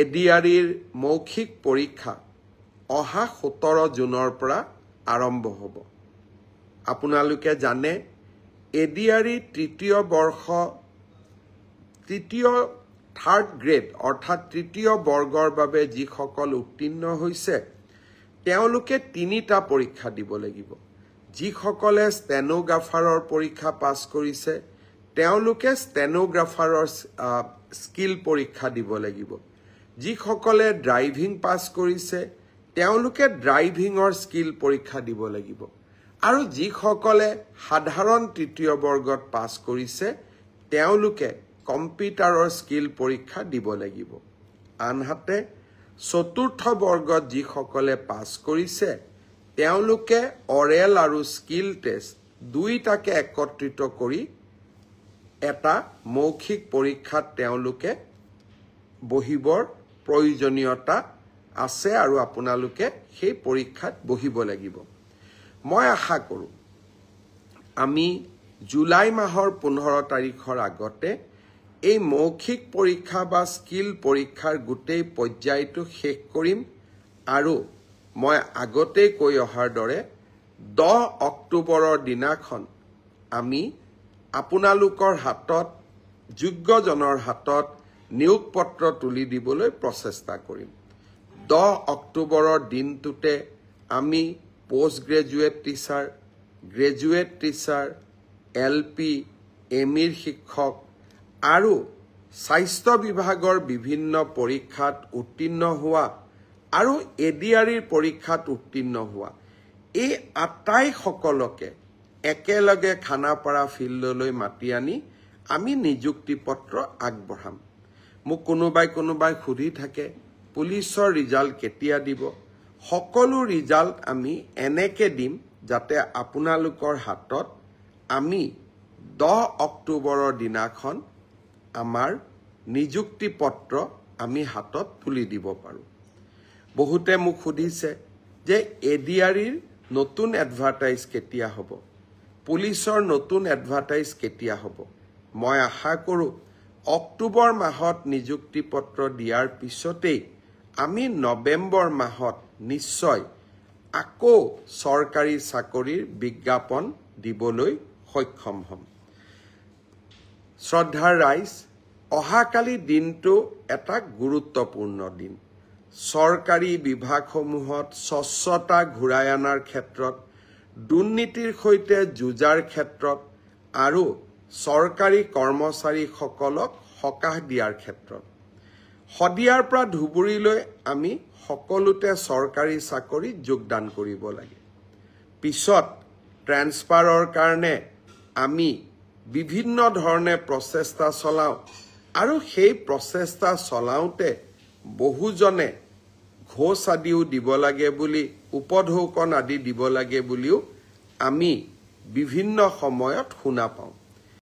এডিআৰইৰ মৌখিক পৰীক্ষা অহা 17 জুনৰ পৰা আৰম্ভ হ'ব। আপোনালোকে জানে, এডিআৰই তৃতীয় বৰ্ষ, তৃতীয় থাৰ্ড গ্ৰেড অৰ্থাৎ তৃতীয় বৰ্গৰ বাবে যিসকল উত্তীৰ্ণ হৈছে, তেওঁলোকে তিনিটা পৰীক্ষা দিব লাগিব। যিসকলে ষ্টেনোগ্ৰাফাৰৰ পৰীক্ষা পাছ কৰিছে, তেওঁলোকে ষ্টেনোগ্ৰাফাৰৰ স্কিল পৰীক্ষা দিব লাগিব। যিসকলে ড্ৰাইভিং পাছ কৰিছে, তেওঁলোকে ড্ৰাইভিঙৰ স্কিল পৰীক্ষা দিব লাগিব আৰু যিসকলে সাধাৰণ তৃতীয় বৰ্গত পাছ কৰিছে, তেওঁলোকে কম্পিউটাৰৰ স্কিল পৰীক্ষা দিব লাগিব। আনহাতে চতুৰ্থ বৰ্গত যিসকলে পাছ কৰিছে, তেওঁলোকে অৰেল আৰু স্কিল টেষ্ট দুইটাকে একত্ৰিত কৰি এটা মৌখিক পৰীক্ষাত তেওঁলোকে বহিবৰ প্ৰয়োজনীয়তা আছে আৰু আপোনালোকে সেই পৰীক্ষাত বহিব লাগিব। মই আশা কৰোঁ, আমি জুলাই মাহৰ 15 তাৰিখৰ আগতে এই মৌখিক পৰীক্ষা বা স্কিল পৰীক্ষাৰ গোটেই পৰ্যায়টো শেষ কৰিম আৰু মই আগতেই কৈ অহাৰ দৰে 10 অক্টোবৰৰ দিনাখন আমি আপোনালোকৰ হাতত, যোগ্যজনৰ হাতত নিয়োগ পত্ৰ তুলি দিবলৈ প্ৰচেষ্টা কৰিম। 10 অক্টোবৰৰ দিনটোতে আমি post graduate teacher, graduate teacher, LP, M ইৰ শিক্ষক আৰু স্বাস্থ্য বিভাগৰ বিভিন্ন পৰীক্ষাত উত্তীৰ্ণ হোৱা আৰু এডিআৰইৰ পৰীক্ষাত উত্তীৰ্ণ হোৱা এই আটাইসকলকে একেলগে খানাপাৰা ফিল্ডলৈ মাতি আনি আমি নিযুক্তি পত্ৰ আগবঢ়াম। মোক কোনোবাই কোনোবাই সুধি থাকে, পুলিচৰ ৰিজাল্ট কেতিয়া দিব? সকলো ৰিজাল্ট আমি এনেকে দিম যাতে আপোনালোকৰ হাতত আমি 10 অক্টোবৰৰ দিনাখন আমাৰ নিযুক্তি পত্ৰ আমি হাতত তুলি দিব পাৰোঁ। বহুতে মোক সুধিছে যে এডিআৰইৰ নতুন এডভাৰটাইজ কেতিয়া হ'ব, পুলিচৰ নতুন এডভাৰটাইজ কেতিয়া হ'ব? মই আশা কৰোঁ, অক্টোবৰ মাহত নিযুক্তি পত্ৰ দিয়াৰ পিছতেই আমি নৱেম্বৰ মাহত নিশ্চয় আকৌ চৰকাৰী চাকৰিৰ বিজ্ঞাপন দিবলৈ সক্ষম হ'ম। শ্ৰদ্ধাৰ ৰাইজ, অহাকালি দিনটো এটা গুৰুত্বপূৰ্ণ দিন। চৰকাৰী বিভাগসমূহত স্বচ্ছতা ঘূৰাই অনাৰ ক্ষেত্ৰত, দুৰ্নীতিৰ সৈতে যুঁজাৰ ক্ষেত্ৰত আৰু চৰকাৰী কৰ্মচাৰীসকলক সকাহ দিয়াৰ ক্ষেত্ৰত শদিয়াৰ পৰা ধুবুৰীলৈ আমি সকলোতে চৰকাৰী চাকৰিত যোগদান কৰিব লাগে। পিছত ট্ৰেন্সফাৰৰ কাৰণে আমি বিভিন্ন ধৰণে প্ৰচেষ্টা চলাওঁ আৰু সেই প্ৰচেষ্টা চলাওঁতে বহুজনে ঘোচ আদিও দিব লাগে বুলি, উপঢৌকন আদি দিব লাগে বুলিও আমি বিভিন্ন সময়ত শুনা পাওঁ।